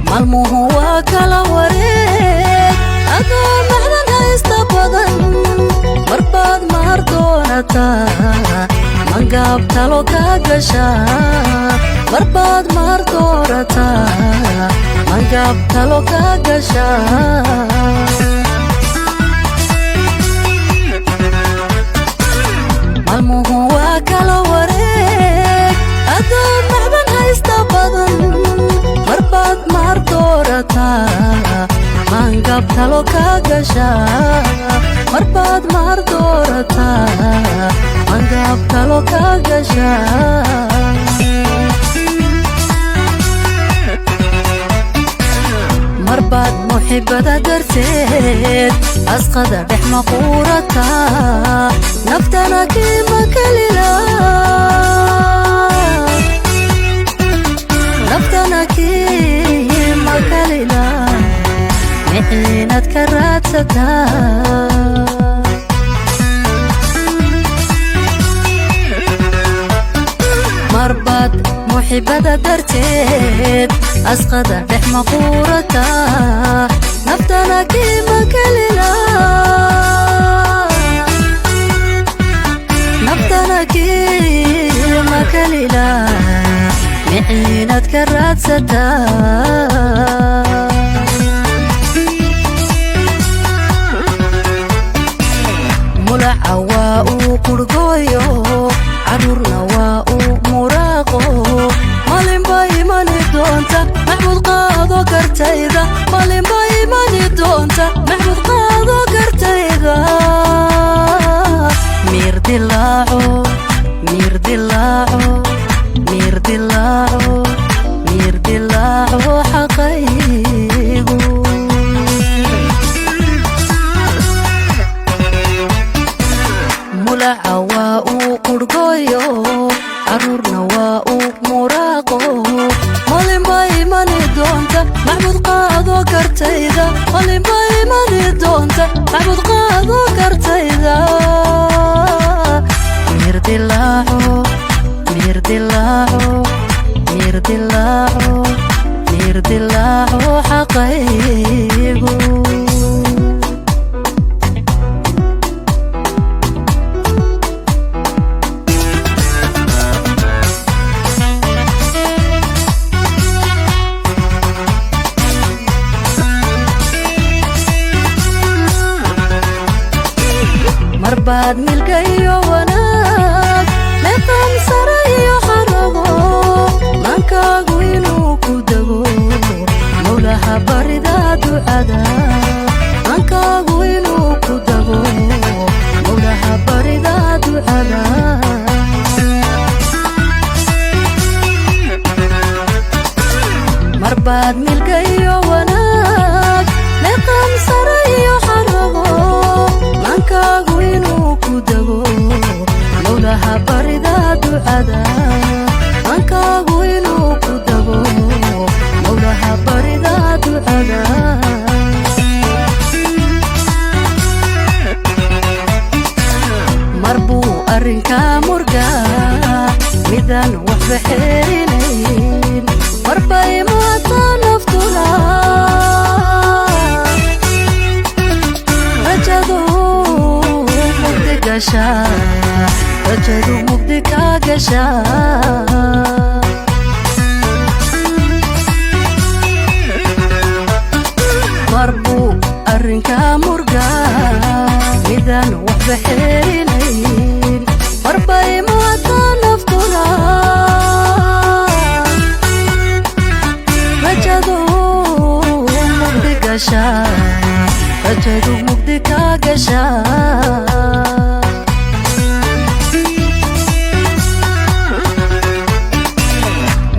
Maalmuhu waa kala wareeg, adoo macdan haysta badan marbaad maar doorataa, mangaab talo kaa gashaa. Marbaad maar doorataa, mangaab talo kaa gashaa. Maalmuhu waa kala wareeg, adoo macdan haysta badan marbaad maar doorataa, maangaab talo kaa gashaa. Marbaad maar doorataa, maangaab talo kaa gashaa. Marbaad muxibada darteed asqada dhex maquurataa, naftana kiima kalila, naftana kiima kalila, mixiinad ka raadsataa. Marbaad muxibada darteed asqada dhex maquurataa, naftana kiima kalila, naftana kiima kalila, mixiinad ka raadsataa. Mulaca waa uu qurgooyo, caruurna waa uu muraaqo. Maalinba imani doonta maxmud qaado kartayda, maalinba imani doonta maxmud qaado kartayda. Miir dilaaco, miir dilaaco, miir dilaaco, miir dilaaco xaqaygu. Mulaca waa uu qurgooyo, caruurna waa uu muraaqo. Maalinba imani doonta maxmud qaado kartayda, maalinba imani doonta maxmud qaado kartayda. Miir dilaaco, miir dilaaco, miir dilaaco, miir dilaaco xaqaygu. Marbaad milga iyo wanaag, meeqaan sare iyo xarago, maankaagu inuu ku dego, mawlaha barida ducada. Maankaagu inuu ku dego, mawlaha barida ducada. Marbaad milga iyo wanaag, meeqaan sare iyo xarago, maankaagu inuu ku dego, mawlaha barida ducada. Maankaagu inuu ku dego, mawlaha barida ducada. Mar buu arrinkaa murgaa midaan waxba xeerinayn, marbay maata naftuna rajadu mugdi gashaa, rajadu mugdi kaa gashaa. Mar buu arrinkaa murgaa midaan waxba xeerinayn, marbay maata naftuna rajadu mugdi gashaa, rajadu mugdi kaa gashaa.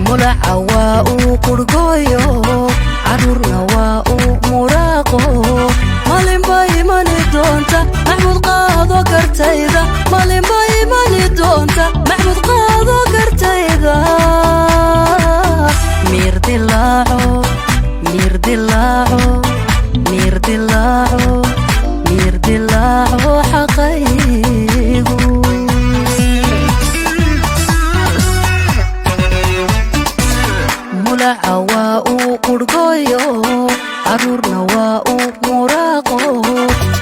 Mulaca waa uu qurgooyo, caruurna waa uu muraaqo. Maalinba Waa uu muraaqo,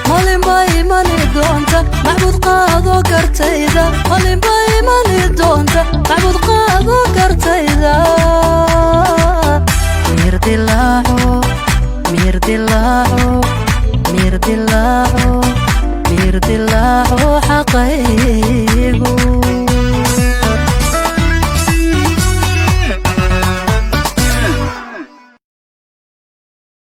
malinba imani doonta, macbud qaado kartayda, malinba imani doonta, macbud qaado kartayda. Miirdilaaco, miirdilaaco, miirdilaaco, miirdilaaco xaqaygu.